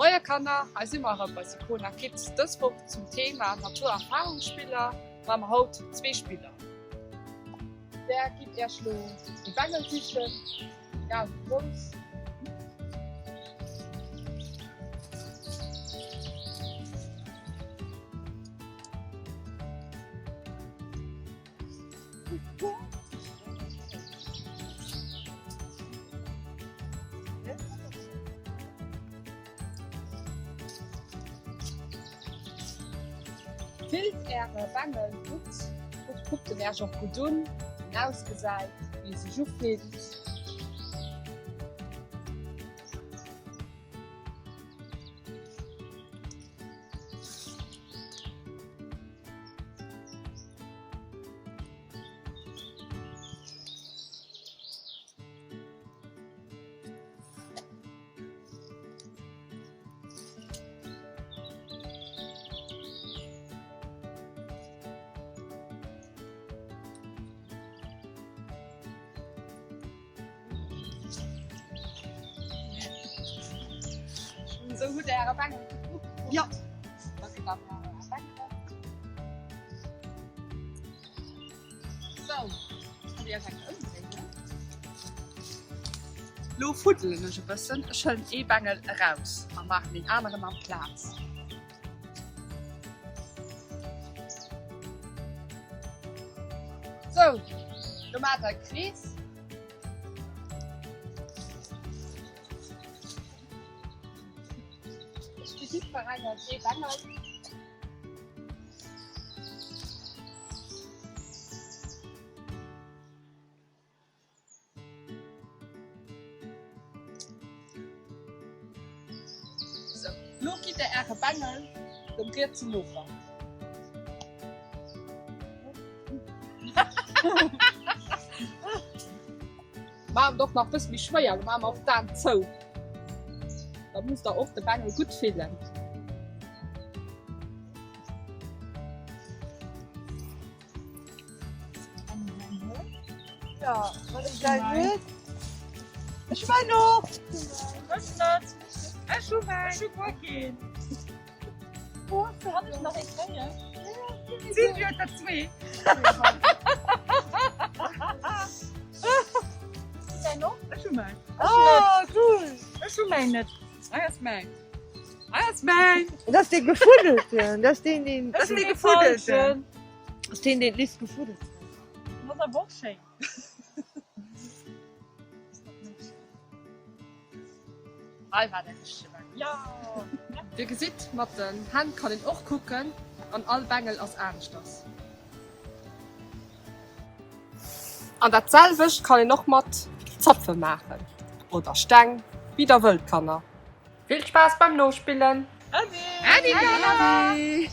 Moie Kanner, hei si mer erëm bei Sicona Kids. Dës Woch zum Thema Naturerfahrungsspiller maache mer haut zwee Spiller. Där gitt Iech lo ee Bengel sichen, egal wéi grouss. Fillt äre Bengel gutt, kuckt en äech och gutt un, wéi en ausgesäit, wéi e sech ufillt. Sou hutt der äre Bengel gutt ugekuckt. Ja. Da gitt der mir äre Bengelen. Sou, kann Dir iech eng ëmdréinen. Lo fuddelen ech e bëssen. Ech hëllen ee Bengel eraus a maachen deen aneren amplaz. Sou, lo maacht der e Krees. Ech gi jiddwerengem ee Bengel. Sou, lo gitt der äre Bengel dem rietsen Noper. Maachen et och nach bësse méi schwéier, lo maache mer och d'Aen zou. Da musst der och de Bengel gutt fillen. Ja, wann ech däin huet. Ech hu mäin och. Ech net. Ech hu mäin. Ech hu guer keen. Kann ech nach ee kréien? D'Sylvie huet der zwee. Däin och? Ech hu mäin. Oh, cool. Ech hu mäin net. Hei ass mäin. Hei ass mäin. Dat ass dee gefuddelten. Dat ass deen, deen. Dat ass dee gefuddelten. Dat ass deen, deen d'Liz gefuddelt huet. Dat ass awer och schéin. Hei war de richtege Bengel. Jo! Dir gesitt, mat den Hänn kann een och kucken an all Bengel ass aneschters. An dat selwecht kann een och mat Zapfe maachen oder Steng, wéi der wëllt Kanner. Vill Spaass beim Nospillen! Äddi! Äddi Kanner!